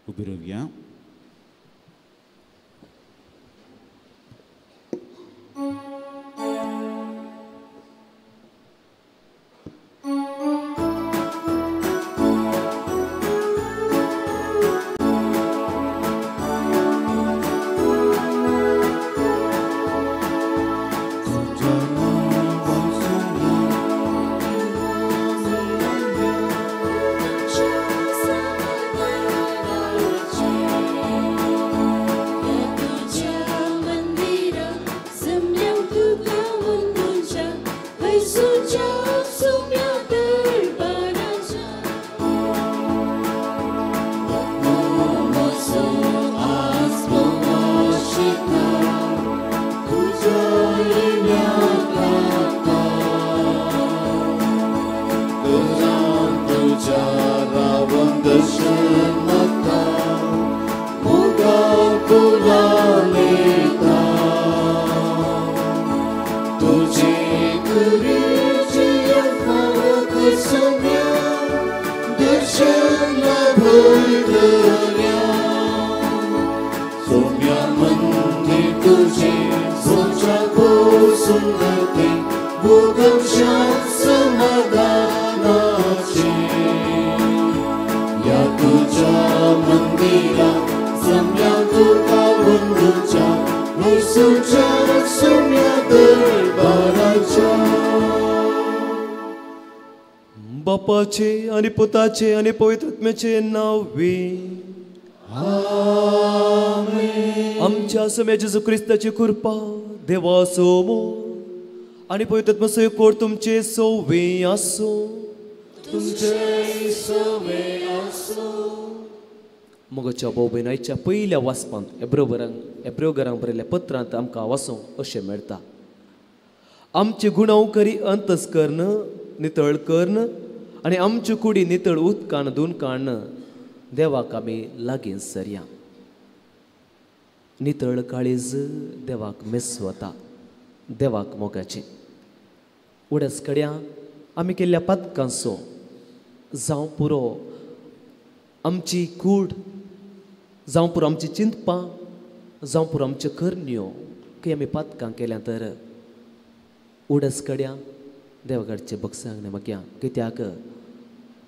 उबी रावया. बापाचे आनी पुताचे आनी पवित्र आत्म्याचे नांव वी. आमच्या सम्या जेजू क्रिस्ताची कृपा, देवाचो मोग आनी पवित्र आत्म्याचो एकवट तुमचे सोवे आसूं. तुमचे सोवे आसूं. मोगाच्या भाव भयणांच्या पयल्या वाचपांत एब्रोगरांक बरयल्ल्या पत्रांत आमकां वाचूंक अशें मेळटा. आमचे गुणावकरी अंतस्कर्ण नितळ कर्ण आनी आमच्यो कुडी नितळ उदकान धुवन काडून देवाक आमी लागीं सरया. नितळ काळीज देवाक मेसवता, देवाक मोगाचें. उडस कड्या आमी केल्ल्या पातकांचो जावं पुरो आमची कूड, जावं पुरो आमची चिंतपां, जावं पुरो आमच्यो करण्यो की आमी पातकां केल्या तर उडस कड्या देवाकडचे बक्षांक मागया, कित्याक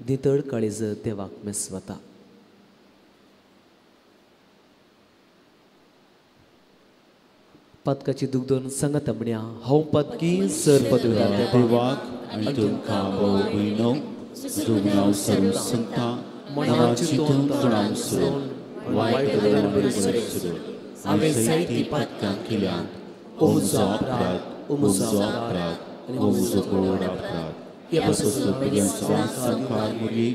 नितळ काळीज देवाक मेसवता. पातकाची दूख दोन सांगता म्हणया, हांव पातकी सर पदव्या देवाक आनी तुमकां भाव भयणो जुगुणाव सरून सांगता, मना चिंतून तोंडान सोडून वायट सुरू हांवें जायतीं पातकां केल्यांत. ओ म्हजो अपराध, ओ म्हजो अपराध, ओ म्हजो गोड अपराध. ह्या पासून संवसार मुली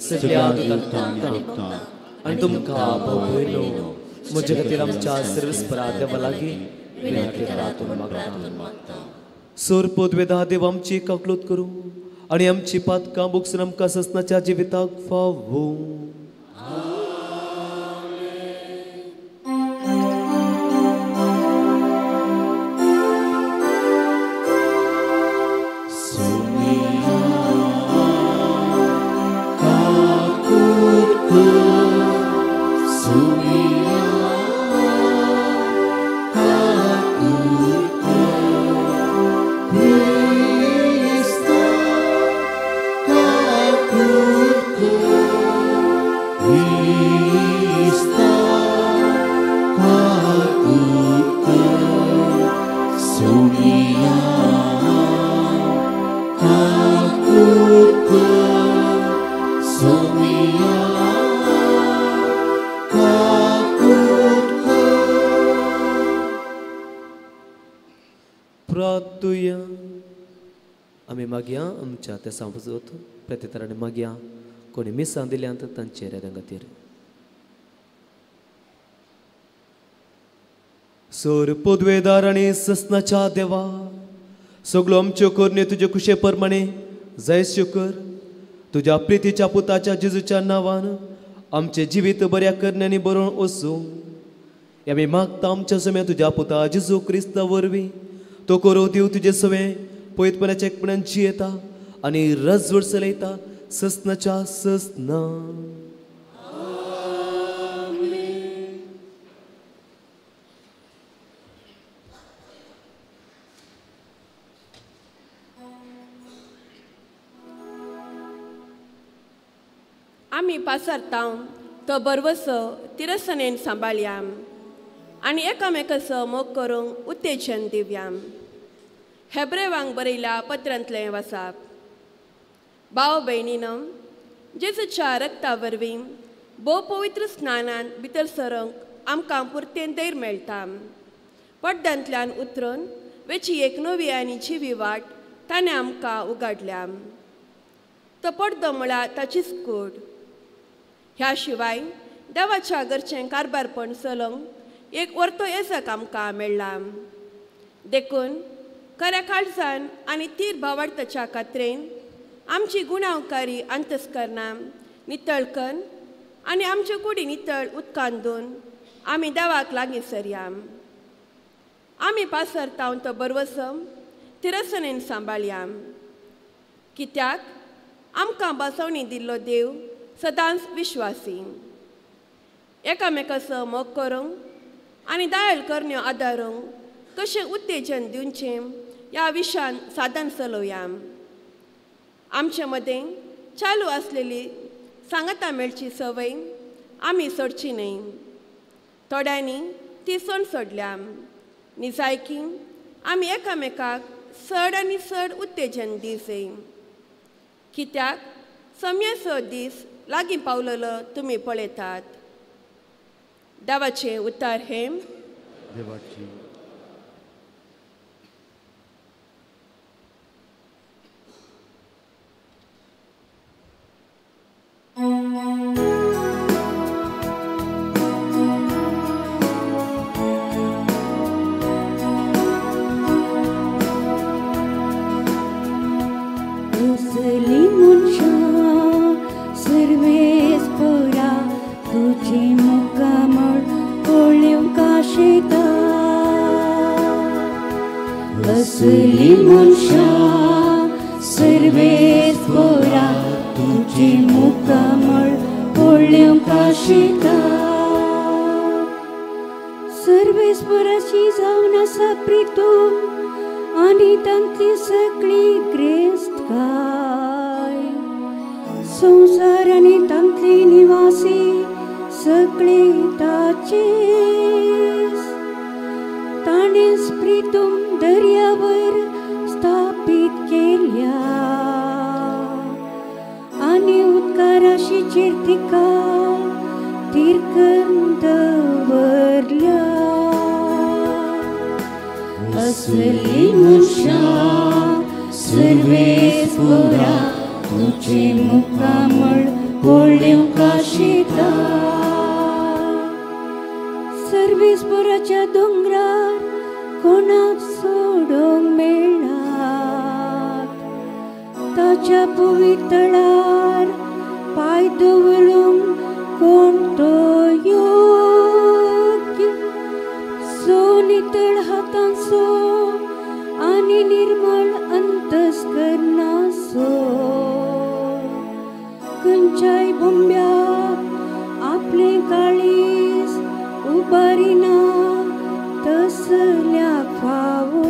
सगळ्या दुतांक भक्तां आनी तुमकां भाव भयणो म्हजे खातीर आमच्या सर्वेस्परा देवा लागीं विनंती करात मागता. सोर पदवेदा देव आमची काकलूत करूं आनी आमची पातकां भोगसून आमकां ससनाच्या जिविताक फावो. आमी मागया आमच्या त्या सांजोत प्रत्येतरांनी मागया कोणी मिसां दिल्यांत तांचे रेदां खातीर. सोर पदवेदार आनी ससनाच्या देवा, सगळ्यो आमच्यो करण्यो तुजे खुशे प्रमाणे जायस्यो कर. तुज्या प्रितीच्या पुताच्या जेजूच्या नांवान आमचें जिवीत बऱ्या करण्यांनी बरोवन वचूं. आमी मागता आमच्या समें तुज्या पुता जेजू क्रिस्ता वरवीं तो करो देव तुजे सवें पयतपणाच्या एकपणान जियेता आनी रजवड चलयता ससनाच्या ससना. आमी पासरता तो बरवसो तिरसनेन सांबाळया आनी एकामेकाचो मोग करूंक उत्तेजन दिवया. हेब्रेवांक बरयल्या पत्रांतलें वासाप. भाव भयणीनो, जेजूच्या रक्ता वरवीं भोव पवित्र स्नानान भितर सरूंक आमकां पुरतें धैर्य मेळटा. पड्ड्यांतल्यान उतरून वेची एक नवी आनी जिवी वाट ताणें आमकां उगाडल्या. तो पड्डो म्हळ्यार ताचीच कूड. ह्या शिवाय देवाच्या घरचें कारबारपण चलोवंक एक वर्तो येसक आमकां मेळ्ळा. देखून खऱ्या काळजान आनी तीर भावार्थाच्या खात्रेन आमची गुणावकारी अंतस्करणां नितळ कर आनी आमचे कुडी नितळ उदकान धुवन आमी देवाक लागीं सरया. आमी पासरता तो बरवसम तिरसनेन सांबाळया, कित्याक आमकां बसवणी दिल्लो देव सदांच विश्वासी. एकामेकाचो मोग करूंक आनी दायल करण्यो आदारूंक कशें उत्तेजन दिवचें ह्या विशयान साधन चलोवया. आमचे मदें चालू आसलेली सांगाता मेळची संवय आमी सोडची न्हय. थोड्यांनी ती सण सोडल्या. निजायकी आमी एकामेकाक चड आनी चड उत्तेजन दिवचें, कित्याक सम्याचो दीस लागीं पावलेलो तुमी पळयतात. देवाचें उतार हें. देवाची असली मनशां सर्वेस्पोरा तुझे मुखामळ पळोवंक आशेता. सर्वेस्पोराची जावन आसा प्रितूम आनी तांतली सगळी ग्रेस्तकाय. संवसार आनी तांतली निवासी सगळे ताचेच. ताणेंच प्रितूम दर्यावर स्थापीत केल्या आनी उदकाराशीचेर तिका थीर करून दवरल्या. असली मनशां सर्वेस्पोरा तुझे मुखामळ पळोवंक आशेता. सर्वेस्पोराच्या दोंगरार कोणाक सोडूंक मेळनात. ताच्या पवित्रळार पांय दवरूंक कोण तो योग्य. सो नितळ हातांचो आनी निर्मळ अंतस्करणाचो खंयच्याय बोंब्याक आपलें काळीज उबारिना तसल्याक फावो.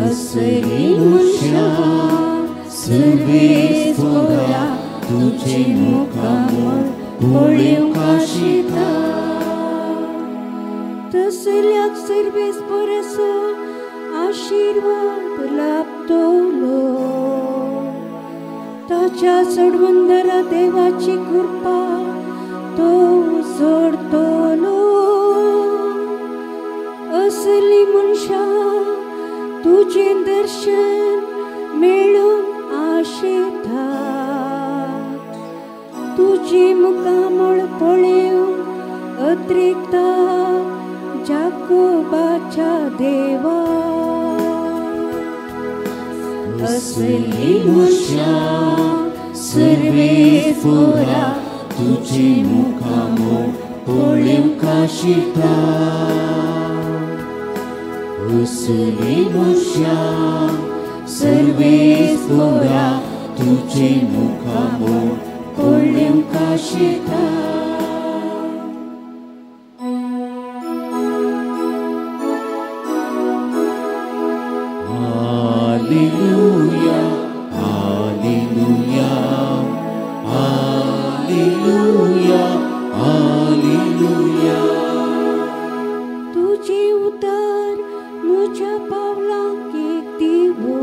असली मनशां सर्वेस्पोरा तुझे मुखामळ पळोवंक आशेता. तसल्याक सर्वेस्पोराचो आशिर्वाद लाभतलो. ताच्या चडवंदरा देवाची कृपा तो जोडतलो. असली मनशां तुजें दर्शन मेळूंक आशेता. तुजें मुखामळ पळोवंक अद्रिकता जाकोबाच्या देवा. असली मनशां सर्वेस्पोरा तुझे मुखामळ पळोवंक आशेता. असली मनशां सर्वेस्पोरा तुझे मुखामळ पळोवंक आशेता. Hallelujah, hallelujah, hallelujah, hallelujah. तुझे उतर म्हज्या पावलांक एक दिवो,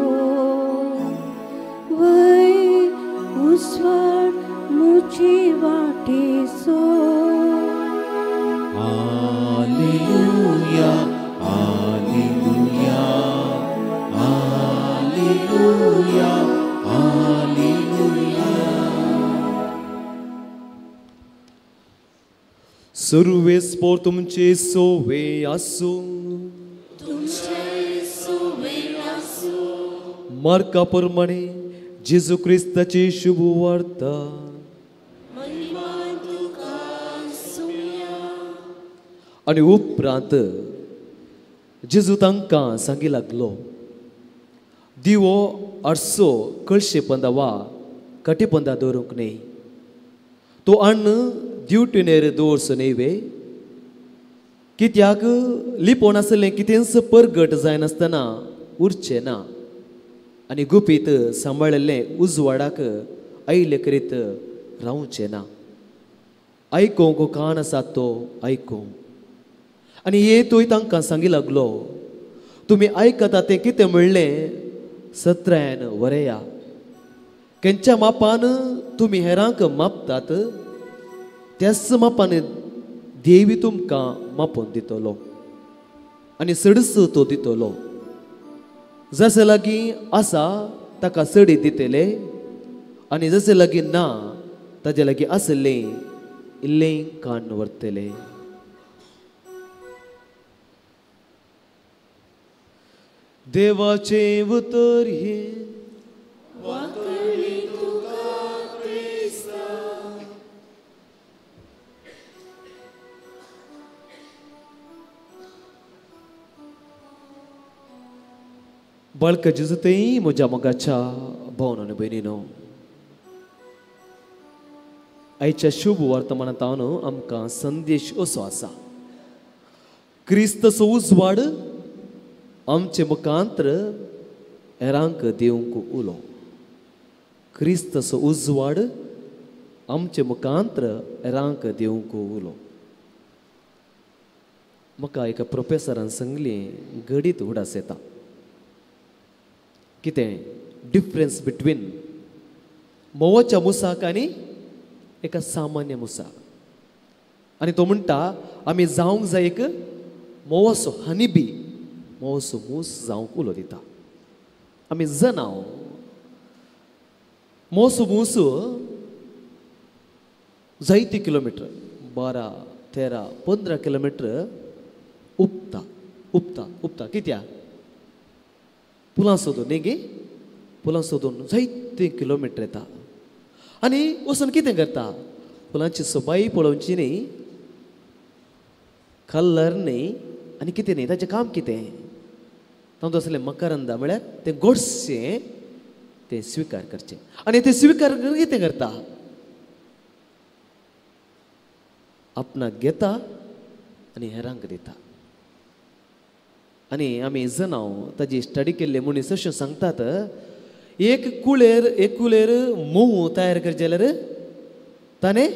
वय उजवाड म्हजे वाटेचो. Hallelujah, hallelujah, hallelujah, hallelujah. सुरवेस पोर तुमचे सोवे आसूं. मार्का प्रमाणे जेजू क्रिस्ताची शुभ वार्ता. आनी उपरांत जेजू तांकां सांगी लागलो, दिवो आरसो कळशे पंदा वा कटे पंदा दवरूंक न्हय, तो अन्न दिवटेनेर दवरचो न्हय वे, कित्याक लिपोवन आसलें कितेंच परगट जायनासतना उरचें ना, आनी गुपीत सांबाळिल्लें उजवाडाक आयले करीत रावचें ना. आयकूंक कान आसा तो आयकूं. आनी ये तूंय तांकां सांगी लागलो, तुमी आयकता तें कितें म्हणलें सत्रायन वरया, खंयच्या मापान तुमी हेरांक मापतात त्याच मापान देवी तुमकां मापून दितलो आनी सडस तो दितलो. जशें लागीं आसा ताका सडी दितले आनी जशें लागीं ना ताजे लागीं आसलें इल्लें कान व्हरतले. देवाचें उतर हें. बाळका जेजू म्हज्या मोगाच्या भावन आनी भयणीनो, आयच्या शुभ वर्तमानांत आमकां संदेश असो आसा, क्रिस्तचो उजवाड आमचे मुखांत्र हेरांक दिवंक उलो. क्रिस्तचो उजवाड आमचे मुखांत्र हेरांक दिवंक उलो. म्हाका एका प्रोफेसरान सांगली घडीत उडास येता कितें डिफरन्स बिटवीन म्होंवाच्या मुसाक आनी एका सामान्य मुसाक. आनी तो म्हणटा आमी जावंक जाय एक म्होंवाचो हनीबी, म्होंवाचो मूस जावंक उलो दिता. आमी जनाव म्होंवाचो मूस जायते किलोमिटर 12, 13, 15 किलोमिटर उपता उपता उपता. कित्याक? पुलां सोदून न्ही गे, पुलां सोदून जायते किलोमिटर येता आनी वचून कितें करता, फुलांची सोबाय पळोवची न्ही, कलर न्ही आनी कितें न्ही, ताचें काम कितें, तातूंत आसलें मकरंदा म्हळ्यार तें गोडशें तें स्विकार करचें. आनी तें स्विकार कितें करता, आपणाक घेता आनी हेरांक दिता. आनी आमी जनाव ताजी स्टडी केल्ले मनीस अशें सांगतात, एक कुळेर एक कुळेर म्होंव तयार करचें जाल्यार ताणें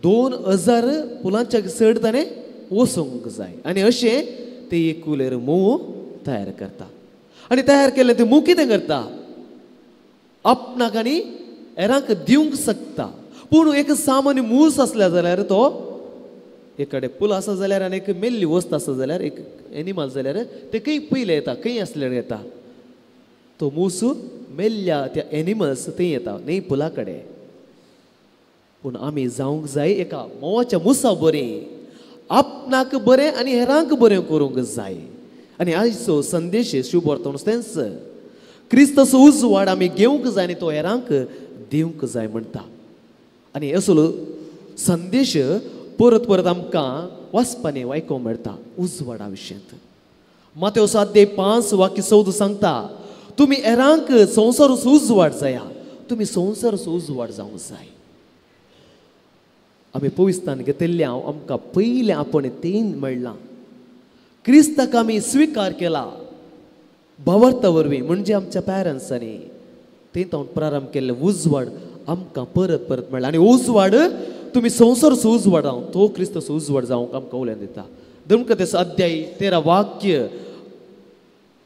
2000 फुलांच्या चड ताणें वचूंक जाय, आनी अशें ते एक कुळेर म्होंव तयार करता. आनी तयार केल्लें तें म्होंव कितें करता, आपणाक आनी हेरांक दिवंक शकता. पूण एक सामान्य मूस आसल्या जाल्यार तो एक कडेन पूल आसा जाल्यार आनी एक मेल्ली वस्त आसा जाल्यार एक एनिमल जाल्यार ते खंय पयलें येता, खंय आसल्यार येता तो मूस मेल्ल्या त्या एनिमल्स थंय येता न्ही पुला कडेन. पूण आमी जावंक जाय एका म्होंवाच्या मुसा बरें, आपणाक बरें आनी हेरांक बरें करूंक जाय. आनी आयचो संदेश शुभ वर्तमान तेंच, क्रिस्ताचो उजवाड आमी घेवंक जाय आनी तो हेरांक दिवंक जाय म्हणटा. आनी असलो संदेश परत परत आमकां वाचपानी आयकूंक मेळटा उजवाडा विशयांत. मातेव 7:5-14 सांगता, तुमी हेरांक संवसाराचो उजवाड जाया, तुमी संवसाराचो उजवाड जावंक जाय. आमी पविस्तान घेतिल्लें आमकां पयलें आपण तें मेळ्ळां, क्रिस्ताक आमी स्विकार केला, भावार्था वरवीं म्हणजे आमच्या पॅरंट्सांनी थंय प्रारंभ केल्ले उजवाड आमकां परत परत मेळ्ळा. आनी उजवाड तुमी संवसारचो उजवाड जावं तो क्रिस्ताचो उजवाड जावंक आमकां उलोवन दिता. धर्मकथेचो अध्याय 13 वाक्य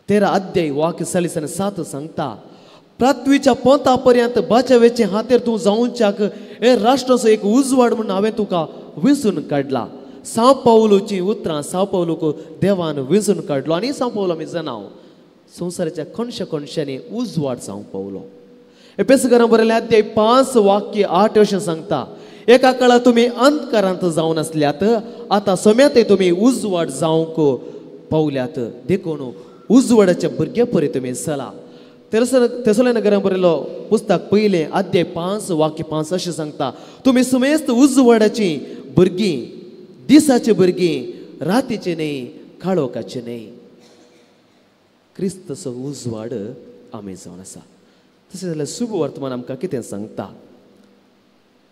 13 अध्याय वाक्य 40 आणि 7 सांगता, पृथ्वीच्या पोंता पर्यंत बाचावेचे हातेर तूं जावच्याक हे राष्ट्राचो एक उजवाड म्हणून हांवें तुका विंचून काडला. साव पावलोची उतरां साव पावलोक देवान विंचून काडलो आनी साव पावलो आमी जाणाव संवसाराच्या कोणशा कोणशांनी उजवाड जावंक पावलो. एपेसकरां बरयलें अध्याय 5 वाक्य 8 अशें सांगता, एका काळार तुमी अंधकारांत जावन आसल्यात, आतां सोम्यातय तुमी उजवाड जावंक पावल्यात, देखून उजवाडाच्या भुरग्या परी तुमी चला. तेसोले नगरान बरयलो पुस्तक पयलें अध्याय 5 वाक्य 5 अशें सांगता, तुमी सुमेस्त उजवाडाची भुरगीं, दिसाची भुरगीं, रातीचे न्हय काळोखाचे न्हय. क्रिस्ताचो उजवाड आमी जावन आसा. तशें जाल्यार शुभ वर्तमान आमकां कितें सांगता?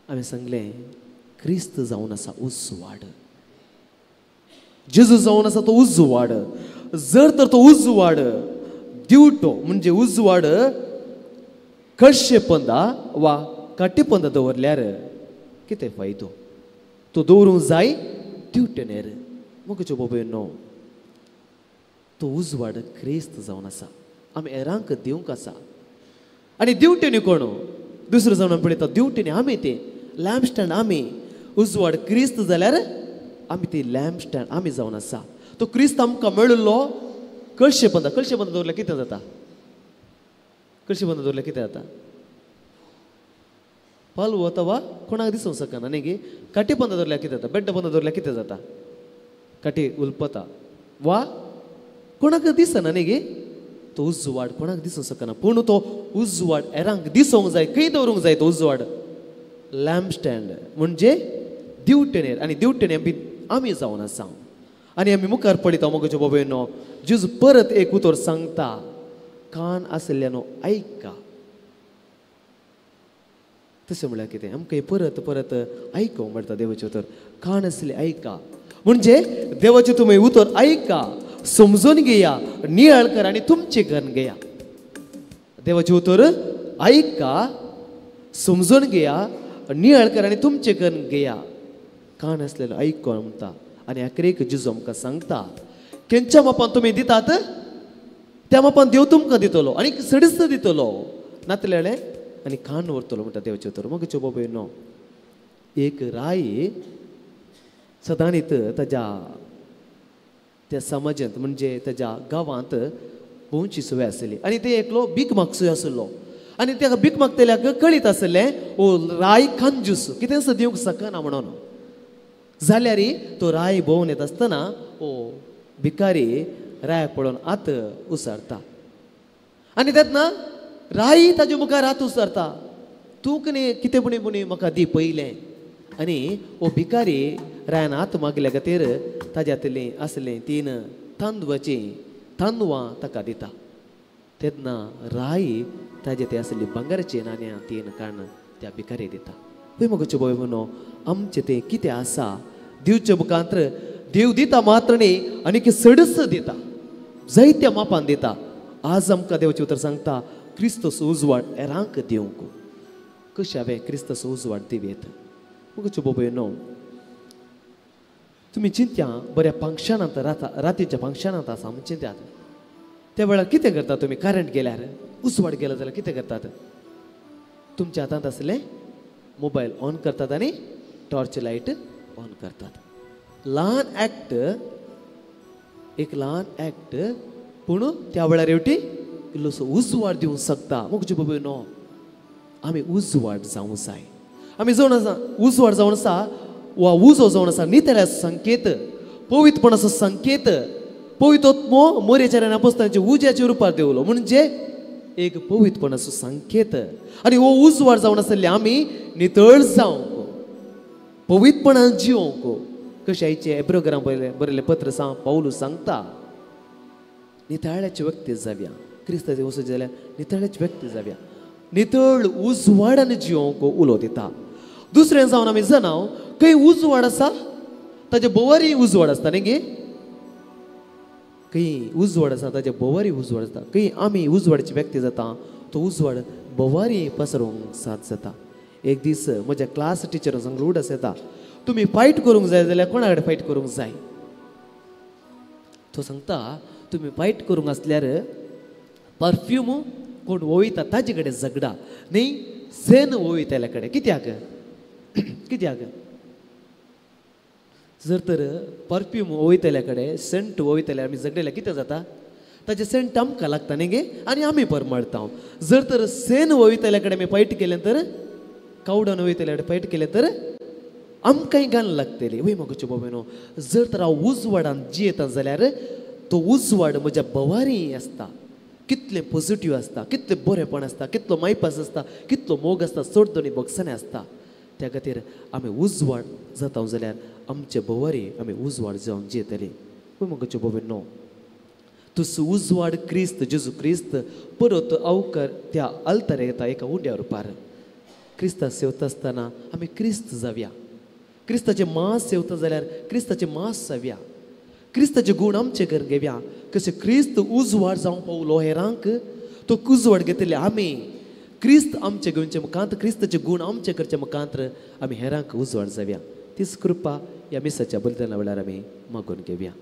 आमी सांगलें क्रिस्त जावन आसा उजवाड, जेजू जावन आसा तो उजवाड. जर तर तो उजवाड दिवटो म्हणजे उजवाड कळशे पंदा वा काटी पंदा दवरल्यार कितें फायदो? तो दवरूंक जाय दिवटेनेर. म्हजो बाबय न्हू, तो उजवाड क्रिस्त जावन आसा, आमी हेरांक दिवंक आसा. आनी दिवटेनी कोण दुसरो जावन आमी पळयता दिवटेनी आमी ते लॅम्प स्टँड आमी. उजवाड क्रिस्त जाल्यार आमी ती लॅम्प स्टँड आमी जावन आसा. तो क्रिस्त आमकां मेळिल्लो कळशे पंदा. कळशे पंदा दवरल्यार कितें जाता? कळशे पंदा दवरल्यार कितें जाता? पालवो वा कोणाक दिसूंक शकना न्ही गे. काटी पंदा दवरल्यार कितें जाता? बेड्डा पंदा दवरल्यार कितें जाता? काटी उलपता वा कोणाक दिसना न्ही गे. तो उजवाड कोणाक दिसूंक शकना, पूण तो उजवाड हेरांक दिसूंक जाय. खंय दवरूंक जाय तो उजवाड? लॅम्प स्टँड म्हणजे दिवटेनेर. आनी दिवटेने आमी जावन आसा. आनी आमी मुखार पळयता म्हजो बाबय न्हू, जेजू परत एक उतर सांगता, कान आशिल्ल्यानो आयका. तशें म्हळ्यार कितें? आमकां परत परत आयकूंक मेळटा देवाचें उतर. कान आशिल्लें आयका म्हणजे देवाचें तुमी उतर आयका, समजून घेया, नियाळ कर आनी तुमचें करून घेया. देवाचें उतर आयका, समजून घेया, नियाळ कर आनी तुमचें करून घेया. कान आसलेलो आयको म्हणटा. आनी अखेरेक जेजू आमकां सांगता, खंयच्या मापान तुमी दितात त्या मापान देव तुमकां दितलो आनी सडीच दितलो, नातलें आनी कान व्हरतलो म्हणटा देवाचें उतर. म्हजो बाबय न्हू, एक राय सदांनीत ताज्या त्या समाजांत म्हणजे ताज्या गांवांत भोंवची संवय आसली. आनी ते एकलो भीक मागसोय आसलो. आनी ताका भीक मागतल्याक कळीत आसलें ओ राय कंजूस, कितेंच दिवंक शकना म्हणून. जाल्यार तो राय भोंवन येता आसतना ओ भिकारी रायाक पळोवन हात उसारता. आनी तेन्ना राय ताजे मुखार हात उसारता, तूं कितें कितें पुणी पुणी म्हाका दी पयलें. आनी ओ भिकारी रायान हात मागल्या खातीर ताज्यांतलीं आसलीं 3 तांदवाचीं तांदवां ताका दिता. तेन्ना राय ताजे ते आसली भांगराची नाण्यां 3 काण त्या भिकारी दिता. पळय म्हजो बाबय म्हणून आमचें तें कितें आसा दिवचे मुखांत्र देव दिता मात्र न्ही, आनी सडस दिता, जायत्या मापान दिता. आज आमकां देवाचें उतर सांगता क्रिस्तचो उजवाड हेरांक दिवंक. कशें हांवें क्रिस्तचो उजवाड दिवयेत? म्हजो बाबय न्हू, तुमी चिंत्या बऱ्या फंक्शनांत रातीच्या फंक्शनांत आसा आमी चिंत्यात. त्या वेळार कितें करता तुमी? करंट गेल्यार, उजवाड गेलो जाल्यार कितें करतात? तुमच्या हातांत आसलें मोबायल ऑन करतात आनी टॉर्च लायट ऑन करतात. ल्हान एक्ट, एक ल्हान एक्ट, पूण त्या वेळार हेवटी इल्लोसो उजवाड दिवंक शकता. म्हजो बाबय न्हू, आमी उजवाड जावंक जाय. आमी जावन आसा उजवाड जावन आसा वा उजो जावन आसा नितळ्याचो संकेत, पवित्रपणाचो संकेत. पवित्र मोरेच्या आपोस्तांच्या उज्याच्या रुपार देवलो म्हणजे एक पवित्रपणाचो संकेत. आनी हो उजवाड जावन आसले आमी नितळ जावंक, पवित्रपणान जिवंक. कशें आयचे एब्रोग्राम बरयलें पत्र पावलू सांगता, नितळ्याची व्यक्ती जावया, क्रिस्ताचे वचत जाल्यार नितळ्याची व्यक्ती जावया, नितळ उजवाडान जिवंक उलो दिता. दुसरें जावन आमी जाणाव खंय उजवाड आसा ताजे बोवारी उजवाड आसता न्ही गे. खंय उजवाड आसा ताजे बोवारी उजवाड जाता, खंय आमी उजवाडाची व्यक्ती जाता तो उजवाड बोवारी पसरूंक साथ जाता. एक दीस म्हज्या क्लास टिचर सांगलो उडस येता, तुमी फायट करूंक जाय जाल्यार कोणा कडेन फायट करूंक जाय? तो सांगता तुमी फायट करूंक आसल्यार परफ्यूम कोण वोयता ताजे कडेन झगडा न्ही, सेन वोयतल्या कडेन. कित्याक? कित्याक? जर तर परफ्यूम वयतल्या कडेन सेंट वयतल्या आमी झगडल्या कितें जाता? ताजें सेंट आमकां लागता न्ही गे आनी आमी परमळता. जर तर सेन वयतल्या कडेन आमी फायट केलें तर, कावडान वयतल्या कडेन फायट केलें तर आमकांय गान लागतली. वय म्हगो बाबेनो, जर तर हांव उजवाडान जियेता जाल्यार तो उजवाड म्हज्या बवारी आसता. कितलें पॉझिटीव आसता, कितलें बरेंपण आसता, कितलो मायपास आसता, कितलो मोग आसता, चड दोनी बगसांनी आसता. त्या खातीर आमी उजवाड जाता जाल्यार आमचे भोवारी आमी उजवाड जावन जियेतली. वय म्हगो बाबेनो, तुस उजवाड क्रिस्त जेजू क्रिस्त परत अवकर त्या आल्तार येता एका उंड्या रुपार. क्रिस्ता सेवता आसतना आमी क्रिस्त जावया. क्रिस्ताचें मांस सेवता जाल्यार क्रिस्ताचें मांस जावया. क्रिस्ताचे गूण आमचे घर घेवया. कशें क्रिस्त उजवाड जावंक पावलो हेरांक, तो उजवाड घेतले आमी क्रिस्त आमचे घेवचे मुखांत, क्रिस्ताचे गूण आमचे करचे मुखांत आमी हेरांक उजवाड जावया. तीच कृपा ह्या मिसाच्या बलिदाना वेळार आमी मागून घेवया.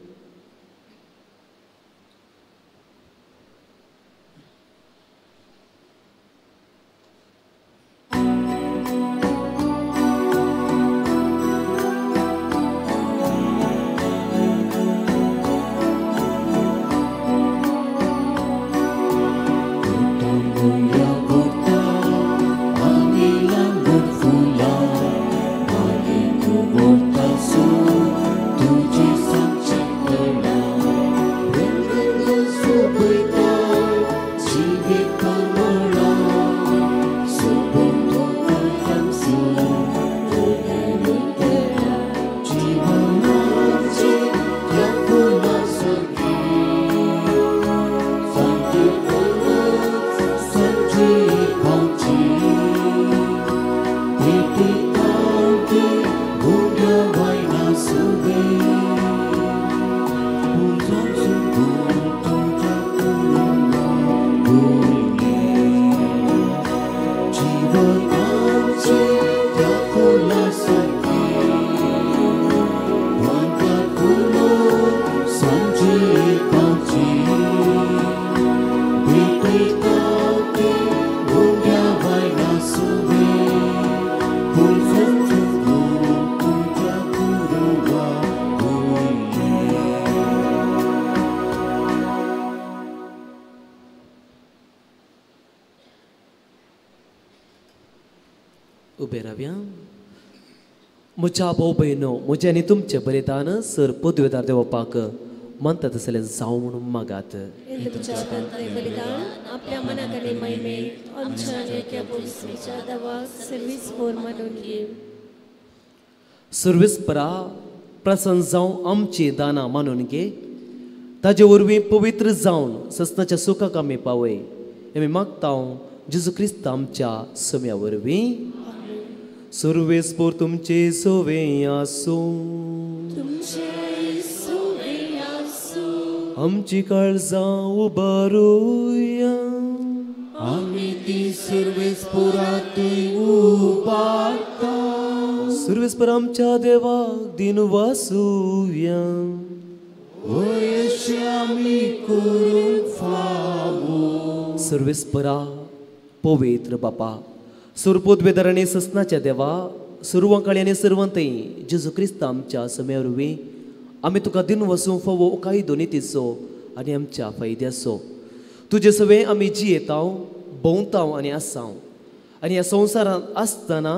उबे रावया. म्हज्या भाव भयणो, म्हजें आनी तुमचें बलिदान सर पदवेदार देवपाक मानता तसलें जावं म्हणून मागात. बलिदान आपल्या मनाक आनी महिमेक आमच्या आनी एका पवित्रेच्या देवाक सर्वीस पोर मानून घे. सर्वीस परा प्रसन्न जावं आमची दानां मानून घे, ताजे वरवीं पवित्र जावन सस्नाच्या सुखाक आमी पावय. आमी मागता जेजू क्रिस्त आमच्या सम्या वरवीं. सर्वेस पोर तुमचे सोवे आसूं, आमची काळजां उबारुया. आमी ती सर्वेस पोरातूय उबारता. सर्वेस पोर आमच्या देवाक दिन वासुया. वयशे आमी करूंक फावो. सर्वेस परा पवित्र बापा, सुरपोदवेदार आनी सस्नाच्या देवा, सुरवांकाळी आनी सर्वंतय जेजू क्रिस्त आमच्या सम्या वरवीं आमी तुका दिन वसूंक फावो कायदो नितीचो आनी आमच्या फायद्याचो. तुजे सवें आमी जियेताव, भोंवताव आनी आसाव आनी ह्या संवसारांत आसतना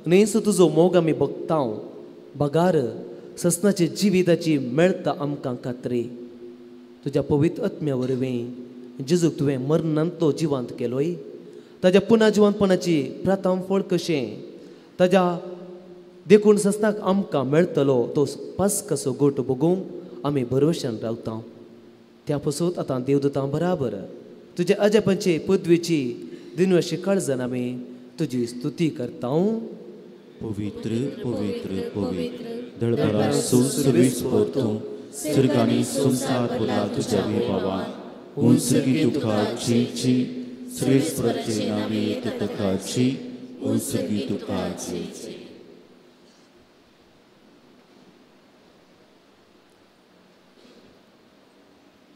न्हयसो तुजो मोग आमी भोगताव. बगार सस्नाच्या जिविताची मेळटा आमकां खात्री. तुज्या पवित्र आत्म्या वरवीं जेजूक तुवें मरणांतलो जिवांत केलोय. ताज्या पुना जिवंतपणाची प्रथम फळ कशें ताज्या देखून सस्नाक आमकां मेळटलो तो पासकाचो गोट भोगूंक आमी भरवशान रावता. त्या पसून आतां देवदूतां बराबर तुज्या अजापांचे पदवेची दिनवाशी काळजान आमी तुजी स्तुती करता. पवित्र पवित्र पवित्र दळभरा सुसर्वीस पोर तूं स्वर्ग आनी संवसार भरला तुज्या वैभवान उंसगी तुका जी जी सर्वेस्पराचे नांवे येता ताका जी उंसगी तुका जी जी.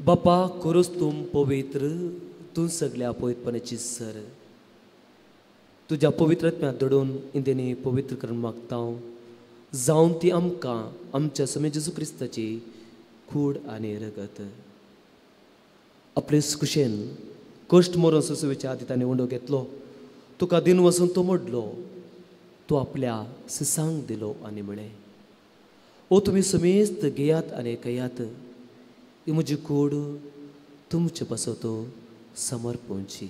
बापा खरोच तूं पवित्र, तूं सगल्या पवित्रपणाची सर. तुज्या पवित्र आत्म्याक दडून इंदेनी पवित्र करून मागता जावन ती आमकां आमच्या समे जेजू क्रिस्ताची कूड आनी रगत. आपले कुशेन कश्ट मरून सुसुवेच्या आदी ताणें उंडो घेतलो, तुका दिन वचून तो मोडलो, तो आपल्या सिसांक दिलो आनी म्हळें, ओ तुमी समेस्त घेयात आनी कयात, ही म्हजी कूड तुमचे पासत समर्पणची.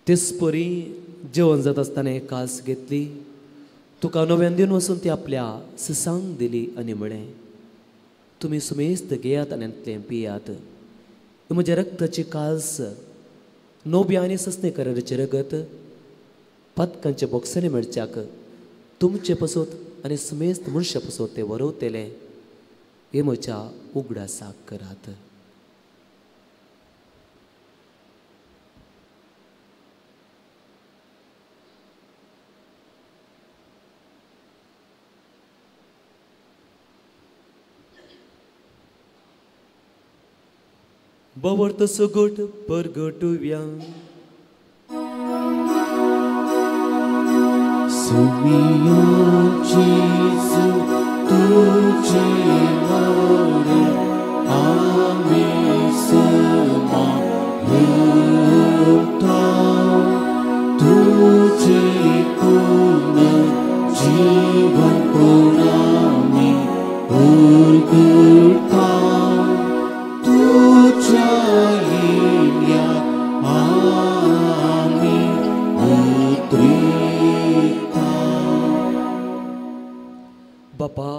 तेच परी जेवण जाता आसतना कास घेतली, तुका नव्यान दिवन वचून ती आपल्या सिसांक दिली आनी म्हळें, तुमी सुमेस्त घेयात आनी तें पियात, म्हज्या रक्ताची काल्स नव्या आनी सस्ने कराराचें रगत पातकांच्या बोक्सांनी मेळच्याक तुमचे पसत आनी सुमेस्त मनशा पसत तें वरवतलें, हें म्हज्या उगडासाक करात. बवर्त सुगट परगटुव्या सुमियो जेजू तुझे मरण आमी समा म्हणटा, तुझे पुनर्जीवनपण आमी उरगुटा, तुझ्या येण्याक आमी उतरिता. बापा,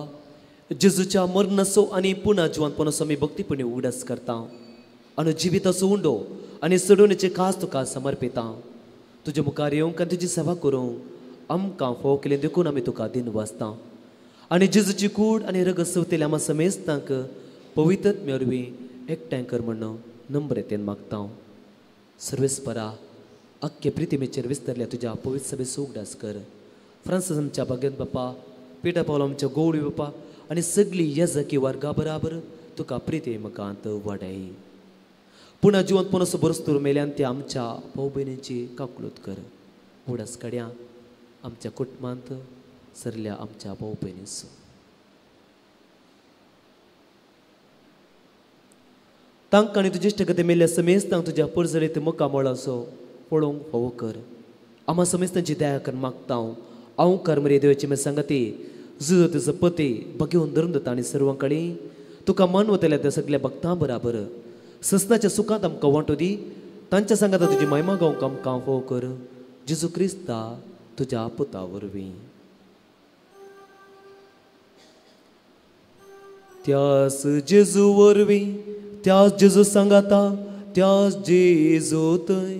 जेजूच्या मरणाचो आनी पुनः जिवंतपणाचो आमी भक्तीपणी उगडास करता आनी जिविताचो उंडो आनी चडवणेचे खास तुका समर्पिता. तुजे मुखार येवंक आनी तुजी सेवा करूंक आमकां फावो केलें देखून आमी तुका दिन वाचता आनी जेजूची कूड आनी रगत सवतेल्या आमा समेस्तांक पवित्र वरवीं एकठांय कर म्हण नम्रतेन मागता. सर्वेस्परा, आख्खे प्रितिमेचेर विस्तरल्या तुज्या पवित्र सभेचो उगडास कर. फ्रांसीस आमच्या भाग्यन बापा, पिटर पावलो आमच्या गोवळी बापा आनी सगळी येजकी वर्गा बराबर तुका प्रिती मुखांत वाडाय. पुणा जिवंतपणाचो बरस्तूर मेल्यान ते आमच्या भाव भयणींची काकलूत कर. उगडास काड्या आमच्या कुटुंबांत सरल्या आमच्या भाव भयणीचो. तांकां आनी तुजे इश्टगते मेल्ल्या समेस्तांक तुज्या परजळीत मुखा मळाचो पळोवंक फावो कर. आमा समेस्तांची दया कर मागता हांव. कर मरे देवाची मे सांगती जुजो तुजो पती बघेवन धरून दिता आनी सर्वां कडेन तुका मानवतल्या त्या सगल्या भक्तां बराबर ससनाच्या सुखांत आमकां वांटो दी. तांच्या सांगाता तुजी महिमा गावंक आमकां फावो कर. जेजू क्रिस्ता तुज्या पुता वरवीं. त्यास जेजू वरवीं, त्यास जेजू सांगाता, त्यास जेजू थंय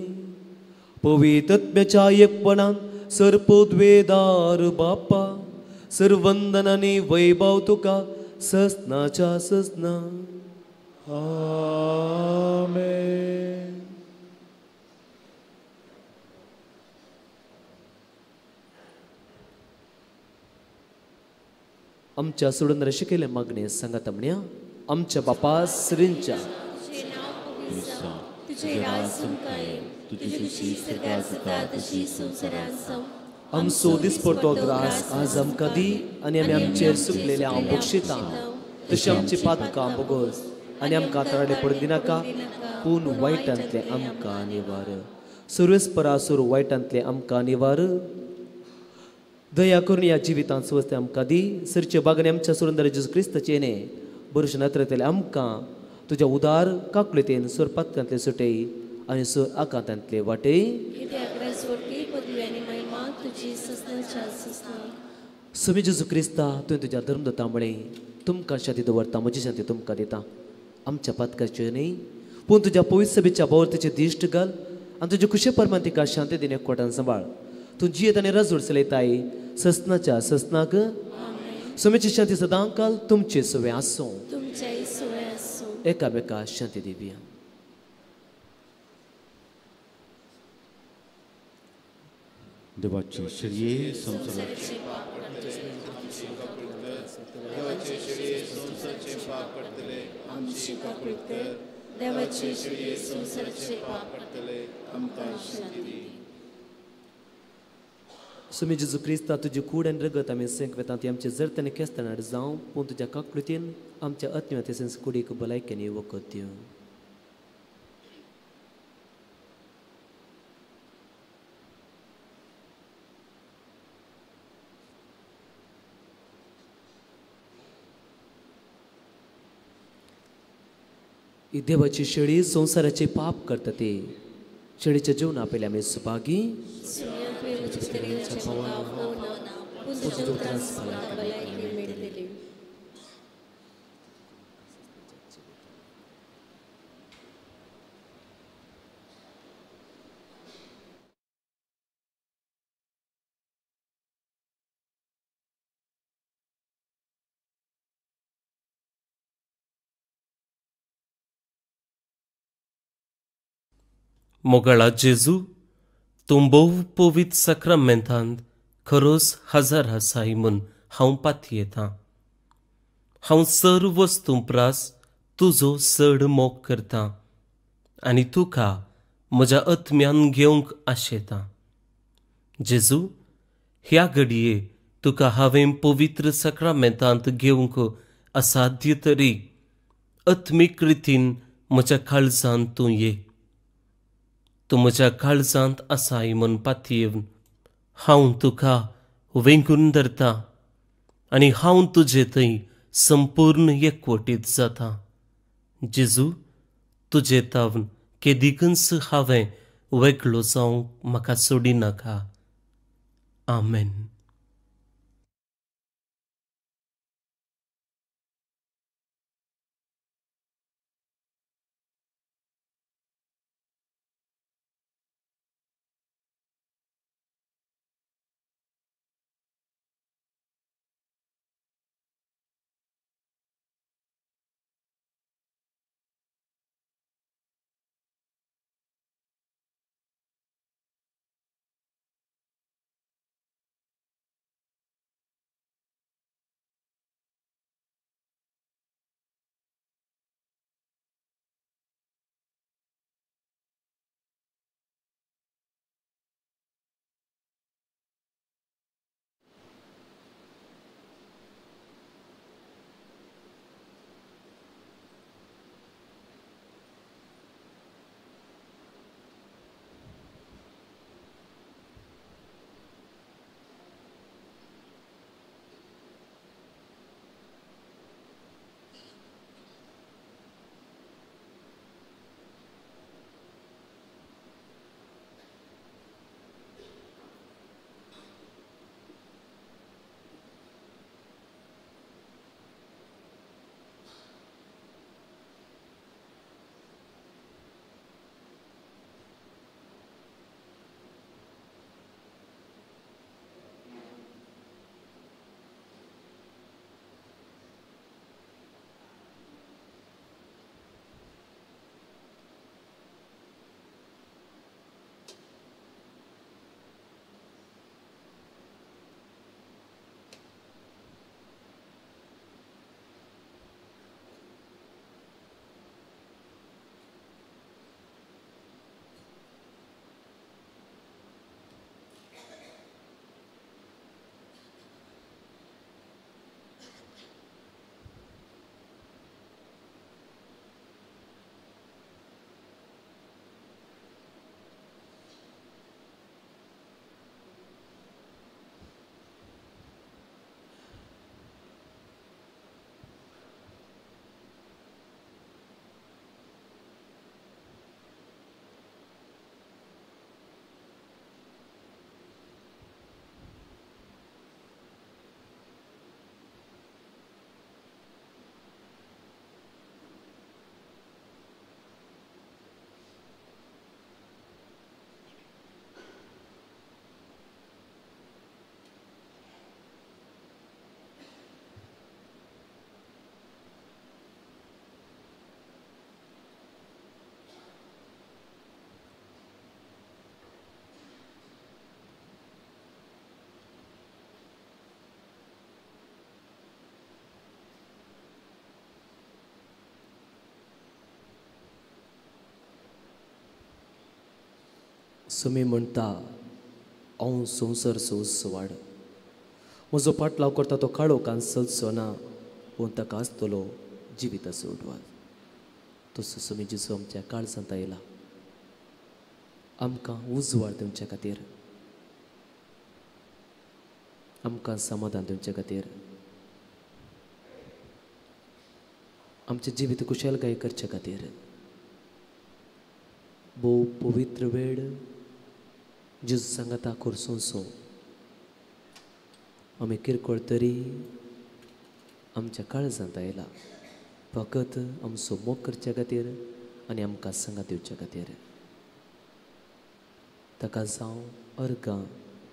पवित्रत्म्याच्या एकपणान सर्पोद्वेदार बापा सर्वंदन आनी वैभव तुका ससनाच्या ससना. आमेन. आमच्या सोडून शिकयले मागणे सांगाता म्हणया, आमच्या बापा श्रींच्या आमचो दिसपडतो ग्रास आज आमकां दी आनी आमी आमचेर सुकलेले हांव बक्षिता तशें आमची पातकां बोगस आनी आमकां त्राडे पडूं दिनाका, पूण वायटांतलें आमकां निवार. सर्वेस्परा वायटांतलें आमकां निवार. दया करून ह्या जिवितांत सुवस्थ आमकां दी. सरचे बागने आमच्या सुरंदर जेजू क्रिस्ताचें न्ही बरोश नातरेतले आमकां तुज्या उदार काकलेतेन सोर पातकांतले सुटय आनी सोर आकांतांतले वाटय. सुमी जेजू क्रिस्ता, तुवें तुज्या धर्मदत्ता म्हळें, तुमकां शांती दवरता, म्हजी शांती तुमकां दिता. आमच्या पातकाच्यो न्ही पूण तुज्या पवित्र सभेच्या भावार्थीचे दिश्ट घाल आनी तुजे खुशे परमान तिका शांती दिवन एकवटान सांबाळ. तूं जियेत आनी रजूड चलयताय ससनाच्या ससनाक. सुमेची शांती सदांकाल तुमचे सुवें आसूं. एकामेका शांती दिवया. देवाचे शेळये संवसाराचे पाप करतले आमची काकूट कर. देवाचे शेळये संवसाराचे पाप करतले आमकां शांती दी. सुमी जेजू क्रिस्ता तुजी कूड आनी रगत आमी सेंक वेता ती आमचे जर्त आनी केस्ताणार जावं, पूण तुज्या काकळुतीन आमच्या आत्म्या तशेंच कुडीक भलायकेन वखद दिवं. ही देवाची शेळी संवसाराचे पाप करता ती शेळीच्या जीवना पयलीं आमी सुभागी. मोगाळा जेजू, तूं भोव पवित्र साक्रामेंतांत खरोच हजर आसाय म्हूण हांव पातयेतां. हांव सर्व वस्तूं प्रास तुजो चड मोग करतां आनी तुका म्हज्या आत्म्यान घेवंक आशेतां. जेजू, ह्या घडये तुका हांवें पवित्र साक्रामेंतांत घेवंक असाध्य तरी आत्मीक रितीन म्हज्या काळजांत तूं ये. तूं म्हज्या काळजांत आसाय म्हूण पातयेवन हांव तुका वेंगून धरता आनी हांव तुजे थंय संपूर्ण एकवटीत जाता. जेजू, तुजे तावन केदिकूच हांवें वेगळो जावंक म्हाका सोडिनाका. आमेन. सुमी म्हणटा हांव संवसार उजवाड, म्हजो पाटलाव करता तो काळोखान चलचो ना, पूण ताका आसतलो जिविताचो उजवाड. तसो सुमी जेजू आमच्या काळजांत आयला आमकां उजवाड दिवचे खातीर, आमकां समाधान दिवचे खातीर, आमचें जिवीत कुशलकाय करचे खातीर. भोव पवित्र वेळ जेजू सांगाता कोरसोंसो आमी किरकोळ तरी आमच्या काळजांत आयला फकत आमचो मोग करच्या खातीर आनी आमकां सांगात दिवच्या खातीर. ताका जावं अर्गां,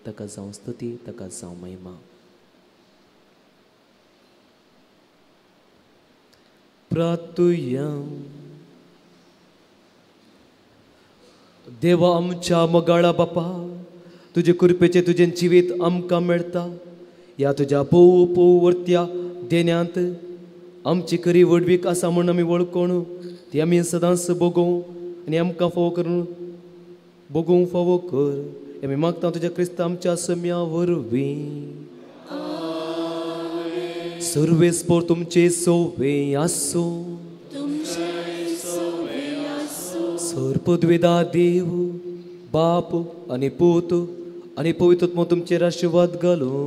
ताका जावं स्तुती, ताका जावं महिमा. प्रार्थुया. देवा आमच्या मोगाळा बापा, तुजे कृपेचें तुजें जिवीत आमकां मेळटा. ह्या तुज्या भोव पोवर्त्या देण्यांत आमची खरी व्हडवीक आसा म्हूण आमी वळखून ती आमी सदांच भोगोवं आनी आमकां फावो करून भोगोवंक फावो कर. आमी मागता तुज्या क्रिस्ता आमच्या सम्या वरवीं. सर्वेस्पोर तुमचे सोवे आसूं. सर्पद्वेदा देव बाप आनी पूत आनी पवित्र तुमचेर आशिर्वाद घालूं.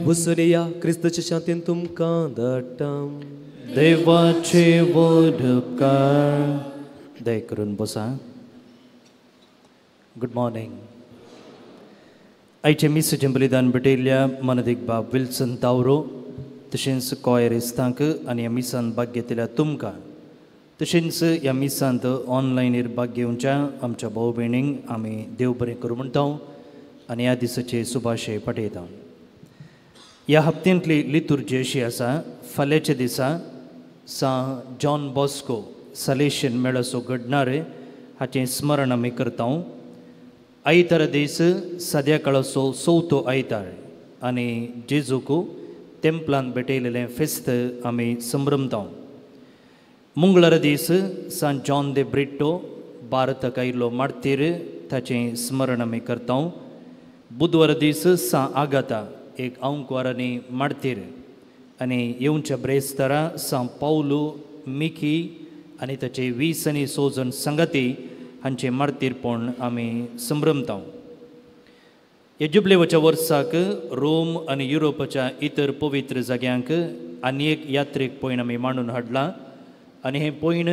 वसुनिया क्रिस्ताच्या शांतीन तुमकां धाडटा. देवाचे वरकार. दया करून बसा. Good morning. आयचें मिसाचें बलिदान भेटयल्ल्या मनदीक बाब विल्सन तावरो, तशेंच कॉयरिस्तांक आनी ह्या मिसान भाग घेतल्या तुमकां, तशेंच ह्या मिसांत ऑनलायनीर भाग घेवच्या आमच्या भाव भयणींक आमी देव बरें करूं म्हणटा आनी ह्या दिसाचे सुभाशे पाठयता. ह्या हप्त्यांतली लितुर्जी अशी आसा. फाल्यांच्या दिसा सां जॉन बॉस्को सालेशन मेळाचो घडणार हाचें स्मरण आमी करता. आयतार दीस साद्या काळाचो चवथो आयतार आनी जेजूक तेंपलान भेटयलेलें फेस्त आमी संभ्रमता. मंगळार दीस सां जॉन दे ब्रिट्टो भारताक आयिल्लो मार्तीर ताचें स्मरण आमी करता. बुधवार दीस सां आगाता एक आंकवार आनी मार्तीर आनी येवच्या ब्रेस्तारा सां पावलू मिकी आनी ताचे 20 आनी 6 जण सांगाती हांचें मार्तीरपण आमी संभ्रमता. ह्या जुबलेवाच्या वर्साक रोम आनी युरोपाच्या इतर पवित्र जाग्यांक आनी एक यात्रेक पयण आमी मांडून हाडला आनी हें पयण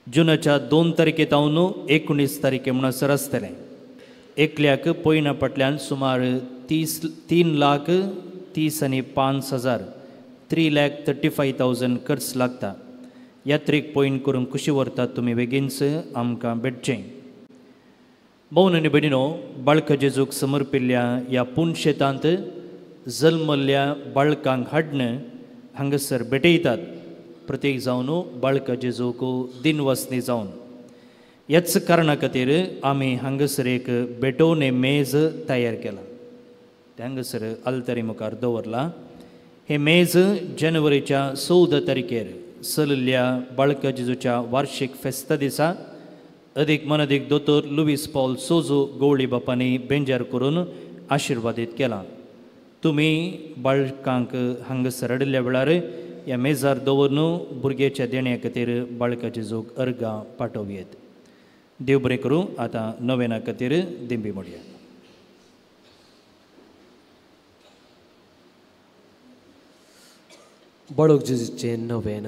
जुनाच्या 2 तारखे तावन 19 तारखे म्हणसर आसतलें. एकल्याक पयणा फाटल्यान सुमार 3,30,05,000 3,35,000 खर्च लागता. यात्रेक पयण करूंक खुशी व्हरतात तुमी बेगीनच आमकां भेटचें. भोवन आनी भयणीनो, बाळका जेजूक समर्पिल्ल्या ह्या पुनशेतांत जल्मल्ल्या बाळकांक हाडून हांगासर भेटयतात. प्रत्येक जावन बाळका जेजूक दिनवासनी जावन ह्याच कारणा खातीर आमी हांगासर एक भेटवणे मेज तयार केला. तें हांगासर आल्तारी मुखार दवरला. हें मेज जानेवारीच्या 14 तारखेर चलिल्ल्या बाळका जेजूच्या वार्षीक फेस्ता दिसा अदीक मनदीक दोतोर लुवीस पॉल सोजो गवळी बापांनी बेंजार करून आशिर्वादीत केला. तुमी बाळकांक हांगासर हाडिल्ल्या वेळार ह्या मेजार दवरून भुरग्याच्या देण्या खातीर बाळका जेजूक अर्गां पाठोवयेत. देव बरें करूं. आतां नवेना खातीर दिंबी मोडया. बाळक जेजूचें नवेन.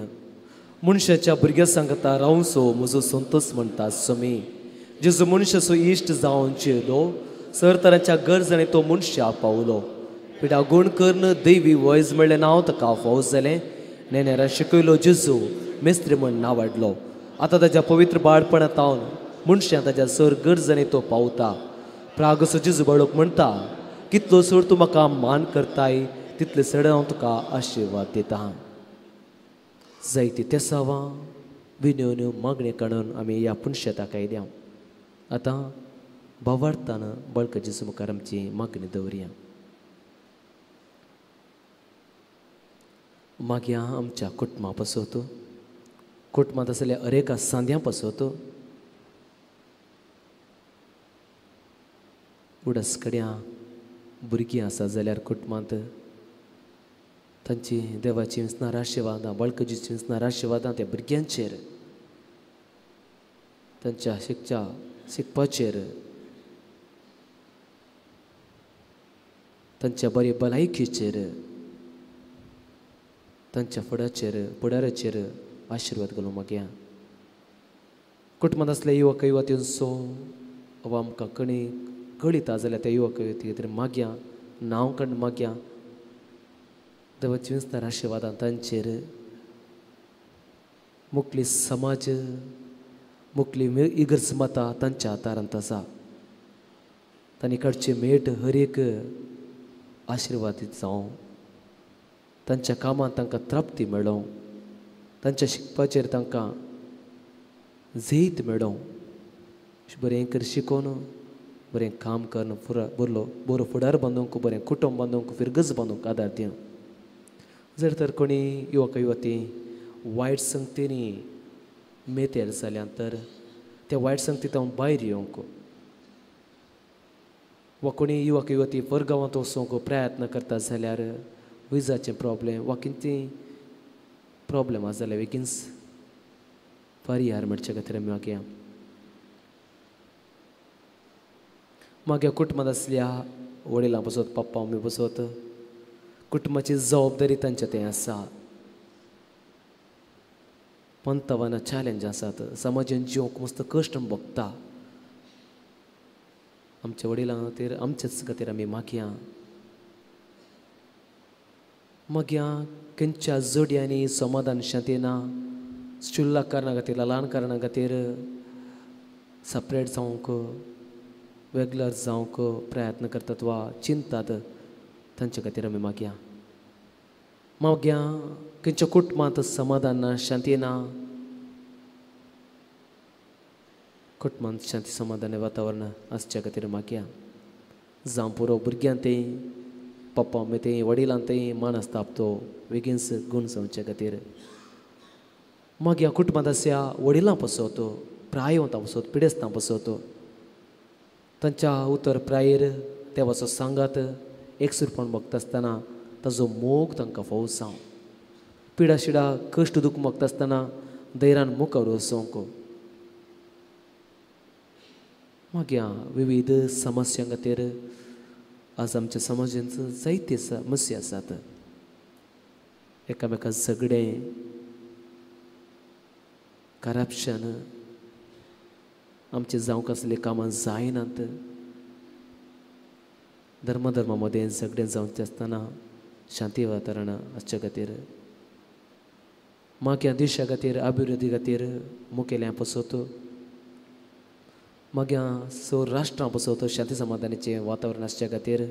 मनशाच्या भुरग्या सांगता रावसो म्हजो संतोष म्हणटा समी. जेजू मनशाचो इश्ट जावन चेलो सर तरांच्या गरजांनी तो मनशा पावलो. पिडा गुण करून देवी वयज म्हणलें नांव ताका फावो जालें. नेनेरा शिकयलो जेजू मेस्त्री म्हण नांव हाडलो. आतां ताच्या पवित्र बाळपणांत तावन मनशां ताच्या सर गरजांनी तो पावता. प्रागसो जेजू बाळक म्हणटा कितलो सर तूं म्हाका मान करताय तितले सड हांव तुका आशिर्वाद दिता. जायती तेसावां विनवण्यो मागण्यो काडून आमी ह्या पुनशेताक आयल्या. आतां भावार्थान बाळका जेजू मुखार आमची मागणी दवरया. मागीर आमच्या कुटुंबा पासत, कुटुंबांत आसलेल्या अरेका सांद्यां पासत उडस कड्यां भुरगीं आसा जाल्यार कुटुंबांत तांची देवाची विसनार आशिर्वादां बाळकजीची विसनार आशिर्वादां त्या भुरग्यांचेर तांच्या शिकच्या शिकपाचेर तांच्या बरे भलायकेचेर तांच्या फुडाचेर फुडाराचेर आशिर्वाद घालूं मागया. कुटुंबांत आसले युवक युवतींचो वा आमकां कणी कळिता जाल्यार त्या युवक युवती खातीर मागया, नांव काडून मागया. देवाची विसनार आशिर्वादां तांचेर मुखली समाज मुखली इगर्ज माता तांच्या आदारांत आसा. तांणी काडची मेट हर एक आशिर्वादीत जावं, तांच्या कामांत तांकां तृप्ती मेळों, तांच्या शिकपाचेर तांकां जैत मेळों. बरें कर शिकोवन बरें काम करून बरो बरो फुडार बांदूंक, बरें कुटुंब बांदूंक, फिरगज बांदूंक आदार दिवं. जर तर कोणी युवक युवती वायट संगतींनी मेतेर जाल्यार तर त्या वायट संगतींत हांव भायर येवंक वा कोणी युवक युवती परगांवांत वचूंक प्रयत्न करता जाल्यार विजाचें प्रॉब्लेम वा कितें प्रॉब्लेम आसा जाल्यार बेगीन परिहार म्हणचे खातीर आमी मागया. मागीर कुटुंबांत आसल्या वडिलां बसत पप्पा मम्मी बसत कुटुंबाची जबाबदारी तांच्या तें आसा. पंतवान चॅलेंज आसात, समाजान जिवंक मस्त कश्ट भोगता. आमच्या वडिलां खातीर आमच्याच खातीर आमी मागया. मागया खंयच्या जोडयांनी समाधान शांती ना, शुल्लक कारणां खातीर ल्हान कारणां खातीर सेपरेट जावंक वेगळर जावंक प्रयत्न करतात वा चिंतात तांचे खातीर आमी मागया. मागया खंयच्या कुटुंबांत समाधान ना, शांती ना, कुटुंबांत शांती समाधान वातावरण आसच्या खातीर मागया. जावं पुरो भुरग्यां तें पप्पा मम्मी तें वडिलां तें मान आसता तो बेगीनच गूण जावचे खातीर. मागया कुटुंबांत आसल्या वडिलां पसत प्रायवंतां पसत पिडेस्तां पसत तांच्या उतर प्रायेर देवाचो सांगात एकसुरपण भोगता आसतना ताजो मोग तांकां फावो जावं. पिडा शिडा कश्ट दुख भोगता आसतना धैर्यान मुखार वचोंक. मागीर विविध समस्यां खातीर आज आमच्या समाजांत जायते समस्या आसात. एकामेका झगडें, करप्शन, आमचें जावंक आसलीं कामां जायनात. धर्मा मदें झगडें जावचें आसतना शांती वातावरण आसचे खातीर मागीर देशा खातीर अभिवृद्धी खातीर मुखेल्यां पसत मागीर स राष्ट्रां पसत शांती समाधानाचें वातावरण आसच्या खातीर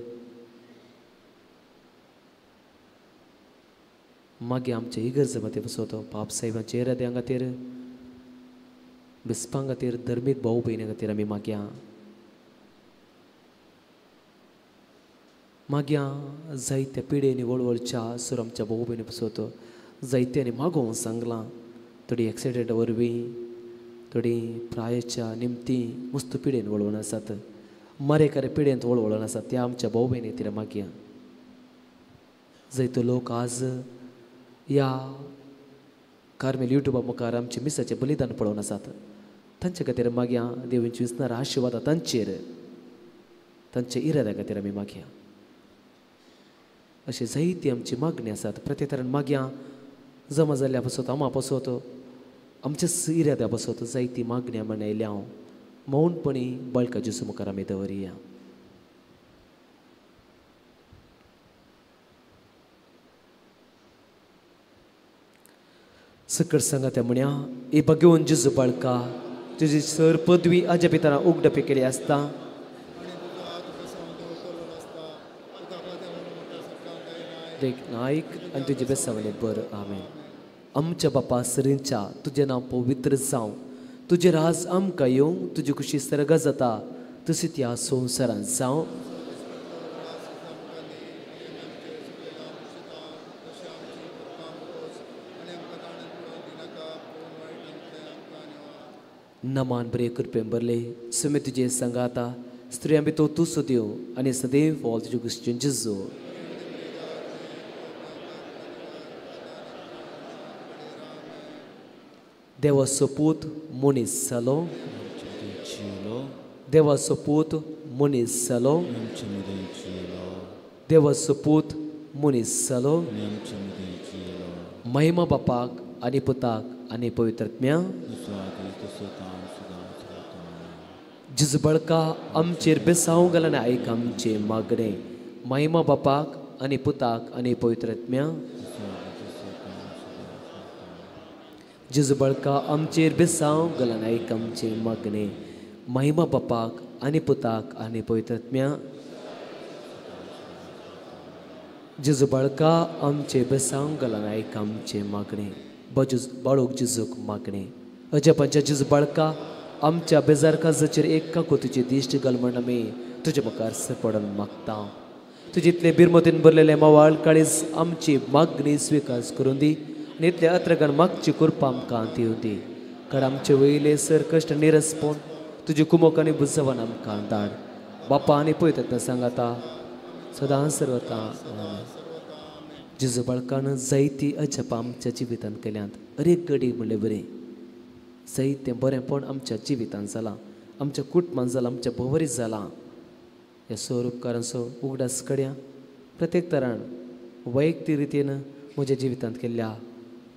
मागीर आमचे इगर्ज मदें पसत पाप साहेबांचे इराद्यां खातीर बिस्पां खातीर धर्मीक भाव भयणी खातीर आमी मागया. मागया जायत्या पिडेनी वळवळच्या सुर आमच्या भाव भयणी पसत जायत्यांनी मागोवंक सांगलां. थोडी एक्सिडेंट वरवीं, थोडी प्रायेच्या निमती मस्त पिडेन वळवण आसात, मरेकार पिडेंत वळवळून आसात त्या आमच्या भाव भयणी खातीर मागया. जायतो लोक आज ह्या कार्मेल युट्यूबा मुखार आमचे मिसाचें बलिदान पळोवन आसात तांचे खातीर मागया. देवीची विसनार आशिर्वाद तांचेर तांच्या इराद्या खातीर आमी मागया. अशी जायती आमची मागणी आसात. प्रत्येक मागया जमा जाल्ल्या पसत आमा पसत आमच्या इराद्या पसत जायती मागण्या म्हणयल्या हांव मौनपणी बाळका जेजू मुखार आमी दवरया. सकट सांगा त्या म्हण्या ए भगवून जेजू बाळका तुजी सर पदवी आज्या पिताना उगडपी केली आसता. देख नायक आनी तुजे बेसावले बर. आमेन. आमच्या बापा सरींच्या तुजें नांव पवित्र जावं, तुजें राज आमकां येवं, तुजी खुशी सर्गा जाता तशी त्या संवसारांत जावं. नमान बरे कृपेन भरले सुमे तुजे संगाता स्त्रियां भितर तूं सुद्यो आनी सदैव फॉल तुज्यो क्रिश्चन जेजू. देवाचो पूत मनीस जालो, देवाचो पूत मनीस जालो, देवाचो पूत मनीस जालो. महिमा बापाक आनी पुताक आनी पवित्र आत्म्या. जेजू बळका आमचेर बेसांव घाल आनी आयक आमचें मागणें. महिमा बापाक आनी पुताक आनी पवित्र आत्म्या. जेजू बळका आमचेर बेसांव घाल आनी आयक आमचें मागणें. महिमा बापाक आनी पुताक आनी पवित्र आत्म्या. जेजू बाळका आमचे बेसांव घाल आनी आयक आमचें मागणें. बाळूक जेजूक मागणें. अजापांच्या जेजू बाळका आमच्या बेजार काजाचेर एक काकुतीची दिश्ट घाल म्हण आमी तुजे मुखार सरपडून मागता. तुजे इतले बिरमतीन भरलेले म्होंवाळ काळीज आमची मागणी स्विकार करून दी आनी इतले अत्रगान मागची कृपा आमकां दिवं दी. कारण आमचे वयले सर कश्ट निरसपोवन तुजी कुमोक आनी बुजवान आमकां धाड. बापा आनी पळयतात सांगाता सदां सर्वता. जेजू बाळकान जायती अजापां आमच्या जिवितांत केल्यांत. हरेक घडी म्हणलें बरें जायतें बरेंपण आमच्या जिवितांत जालां, आमच्या कुटुंबांत जालां, आमच्या भोंवरीत जालां. ह्या स्वरुपकारांचो उगडास कडया प्रत्येक तरान वैयक्तीक रितीन म्हज्या जिवितांत केल्ल्या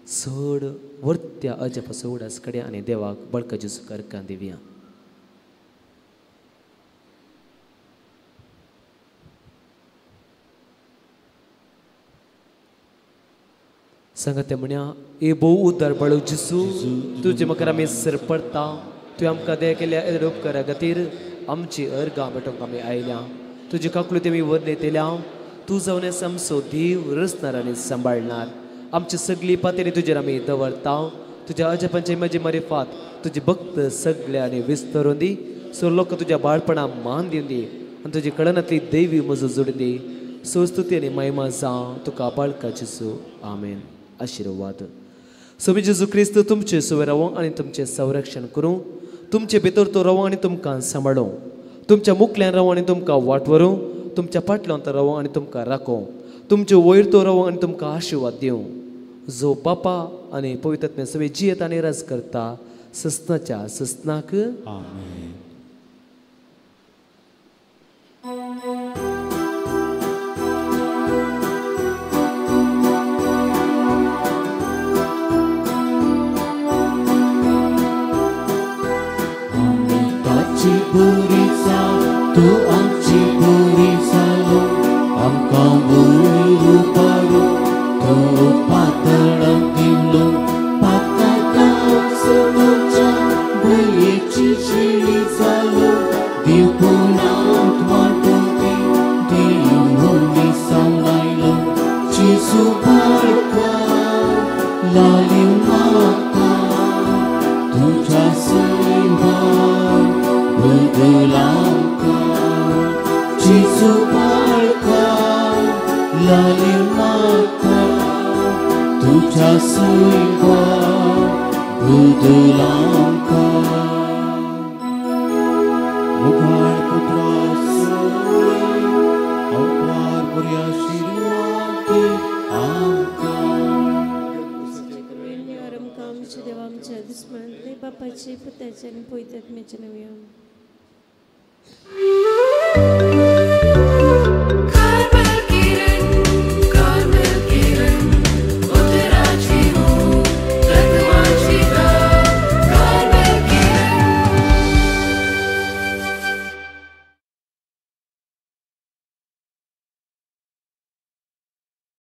चड वर्त्या अजापाचो उगडास कडया आनी देवाक बळका जेजू करकां दिवया. सांगते म्हणया ए भोव उद्धार बाळू जेजू तुजे मुखार आमी सरपडटा. तुवें आमकां दया केल्या एदे उपकारा खातीर आमची अर्गां भेटोवंक आमी आयल्या. तुजी काकूळटी आमी वर्णयतल्या. तूं जावन आसा आमचो देव रचणार आनी सांबाळणार. आमची सगळी पातळी तुजेर आमी दवरता. तुज्या अजापांचे म्हजी मारिफात तुजी भक्त सगळ्यांनी विस्तरून दी. सो लोक तुज्या बाळपणा मान दिवन दी आनी तुजी कळनांतली देवी म्हजो जोडून दी. सो स्तुती आनी महिमा जावं तुका बाळका जेजू. आमेन. आशिर्वाद. स्वामी जेजू क्रिस्त तुमचे सुवे रावो आनी तुमचें संरक्षण करूं. तुमचे भितर तो रावो आनी तुमकां सांबाळूं. तुमच्या मुखल्यान रावो आनी तुमकां वाट व्हरूं. तुमच्या फाटल्यान तो रावो आनी तुमकां राखूं. तुमचे वयर तो रावो आनी तुमकां आशिर्वाद दिवं. जो बापा आनी पवित्र आत्म्या सगळे जियेत आनी राज करता ससनाच्या ससनाक. आमेन. बुरी सा तूं आमची बुरी जालो आमकां वयर उबारू तूं पातळांत दिवलो पातळाच्या भुंयेची शिळी जालो देवपुरांत वांटून दी देव मनीसांव आयलो जेजू बाळका लालीव म्हाका तुज्या सैमान बदलांका. जेजू बाळका लालीव म्हाका तुज्या सैमान बदलांका. मुखार पुत्रा सोय अवकार बऱ्या आशिर्वाद आमकां. आमच्या देवा आमच्या दुस्मानांतले बापाचे पुताचे आनी पवित्र आत्म्याचे नांवान.